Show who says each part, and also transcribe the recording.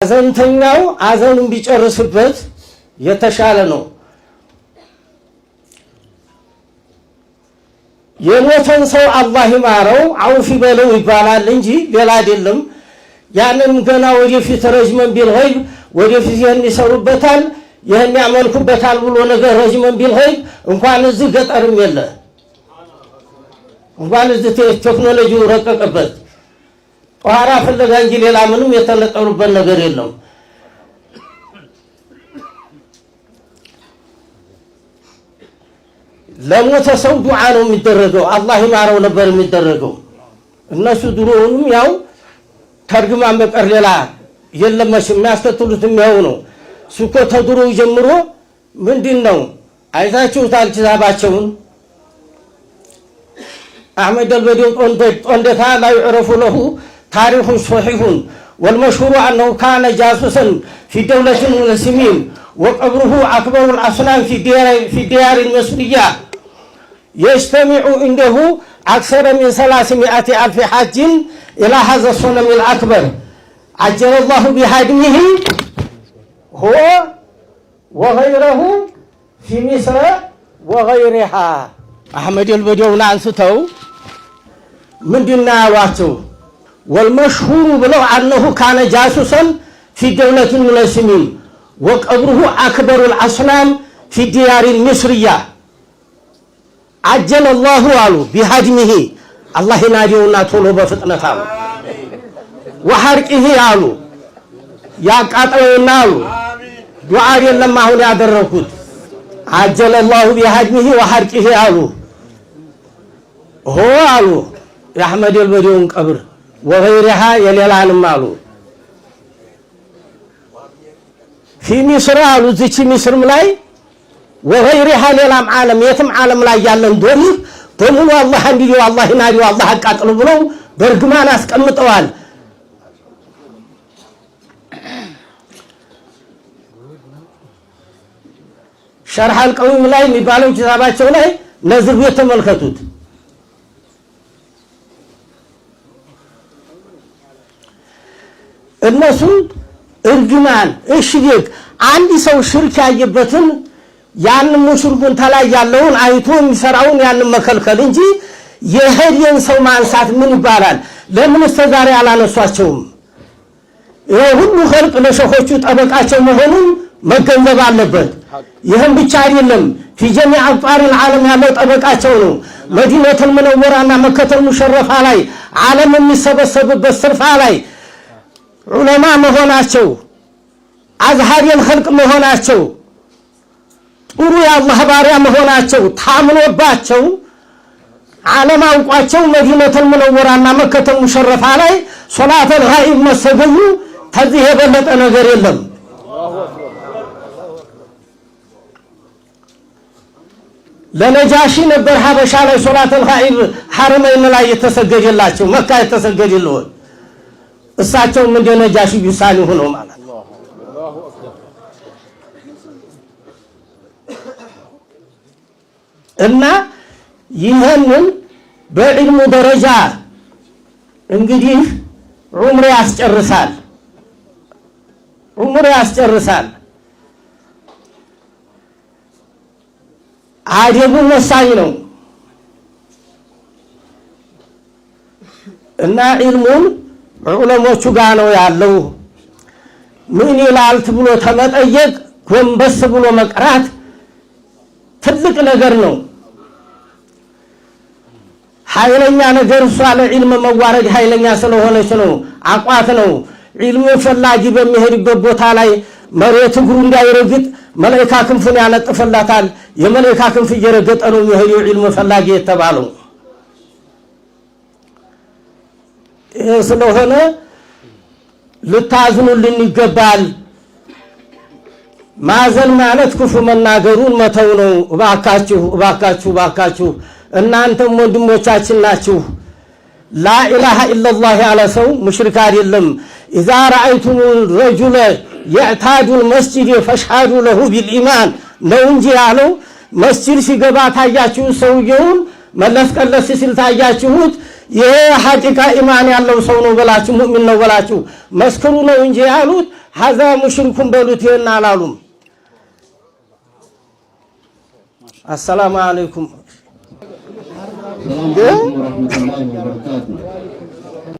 Speaker 1: አዘንተኛው አዘኑን ቢጨርስበት የተሻለ ነው። የሞተን ሰው አላህ ይማረው አውፍ ይበለው ይባላል እንጂ ሌላ አይደለም። ያንንም ገና ወደፊት رجما بالغيب ወደፊት ይህን ይሰሩበታል፣ ይህን ያመልኩበታል ብሎ ነገር رجما بالغيب እንኳን እዚህ ገጠርም የለ፣ እንኳን እዚህ ቴክኖሎጂው ረቀቀበት። ጧራ ፍለጋ እንጂ ሌላ ምንም የተነጠሩበት ነገር የለም። ለሞተ ሰው ዱዓ ነው የሚደረገው። አላህ ይማረው ነበር የሚደረገው። እነሱ ድሮውንም ያው ከእርግማን በቀር ሌላ የለም። የሚያስከትሉት የሚያው ነው። እሱ እኮ ተድሮው ጀምሮ ምንድን ነው አይታችሁታል ኪታባቸውን። አሕመድ አልበዴው ጦንደታ لا يعرف له تاريخ صحيح والمشهور أنه كان جاسوسا في دولة المسلمين وقبره أكبر الأصنام في ديار المصرية يجتمع عنده أكثر من 300,000 حاج إلى هذا الصنم الأكبر عجل الله بهدمه هو وغيره في مصر وغيرها። አሕመድ አልበዴውን አንስተው ምንድን ነው ያሏቸው? والمشهور ብለው أنه كان جاسوسا في دولة المسلمين وقبره أكبر الأصنام في ديار المصرية عجل الله አሉ بهدمه አላህ ናዲውና ቶሎ በፍጥነት አሉ። وحرقه አሉ ያቃጥለውና አሉ። ዱዓ አይደለም አሁን ያደረኩት። عجل الله بهدمه وحرقه አሉ። ሆ አሉ የአሕመድ አልበዴውን ቀብር وغيرها የሌላንም አሉ። في مصر አሉ እዚች ሚስርም ላይ وغيرها ሌላም ዓለም የትም ዓለም ላይ ያለን ዶሪህ በሙሉ አላህ እንዲዲው አላህ ናዲው አላህ አቃጥሉ ብለው በእርግማን አስቀምጠዋል። ሸርሐል ቀዊም ላይ የሚባለው ኪታባቸው ላይ ነዝር ቤት ተመልከቱት። እነሱ እርግማን እሺ ጌግ አንድ ሰው ሽርክ ያየበትን ያንን ሙሽርኩን ተላይ ያለውን አይቶ የሚሰራውን ያንን መከልከል እንጂ የህድን ሰው ማንሳት ምን ይባላል? ለምን እስከ ዛሬ አላነሷቸውም? ይሄ ሁሉ ኸልቅ ለሸኾቹ ጠበቃቸው መሆኑን መገንዘብ አለበት። ይህም ብቻ አይደለም፣ في جميع أقطار العالم ያለው ጠበቃቸው ነው። መዲነቱል ሙነወራና መከተል ሙሸረፋ ላይ ዓለም የሚሰበሰብበት ስርፋ ላይ ዑለማ መሆናቸው፣ أزهد الخلق መሆናቸው፣ ጥሩ የአላህ ባሪያ መሆናቸው ታምኖባቸው ዓለም አውቋቸው መዲነቱል ሙነወራና መከተል ሙሸረፋ ላይ ሶላተል ጋኢብ መሰገኙ ከዚህ የበለጠ ነገር የለም። ለነጃሺ ነበር ሀበሻ ላይ ሶላተል ጋኢብ ሐረመይን ላይ የተሰገደላቸው መካ የተሰገደልዎት። እሳቸውም እንደ ነጃሺ ዩሳኒ ሆነው ማለት ነው። እና ይህንን በዕልሙ ደረጃ እንግዲህ ዑምር ያስጨርሳል፣ ዑምር ያስጨርሳል። አደቡ ወሳኝ ነው እና ዒልሙን ዑለሞቹ ጋር ነው ያለው። ምን ይላል ብሎ ተመጠየቅ ጎንበስ ብሎ መቅራት ትልቅ ነገር ነው። ኃይለኛ ነገር እሷ ለዒልም መዋረድ ኃይለኛ ስለሆነች ነው፣ አቋት ነው። ዒልም ፈላጊ በሚሄድበት ቦታ ላይ መሬት እግሩ እንዳይረግጥ መላኢካ ክንፉን ያነጥፍላታል። የመላኢካ ክንፍ እየረገጠ ነው የሚሄደው ዒልም ፈላጊ የተባለው። ይህ ስለሆነ ልታዝኑልን ይገባል። ማዘን ማለት ክፉ መናገሩን መተው ነው። እባካችሁ እባካችሁ እባካችሁ እናንተም ወንድሞቻችን ናችሁ። لا إله إلا الله ያለ ሰው ሙሽሪክ አይደለም። إذا رأيتم الرجل يعتاد المسجد فاشهدوا له بالإيمان ነው እንጂ ያለው መስጂድ ሲገባ ታያችሁ፣ ሰውየውን መለስ ቀለስ ሲል ታያችሁት፣ ይሄ ሐቂቃ ኢማን ያለው ሰው ነው በላችሁ፣ ሙእሚን ነው በላችሁ መስክሩ ነው እንጂ ያሉት። هذا مشرك በሉት ይሄን አላሉም። السلام عليكم።
Speaker 2: السلام عليكم ورحمة الله وبركاته።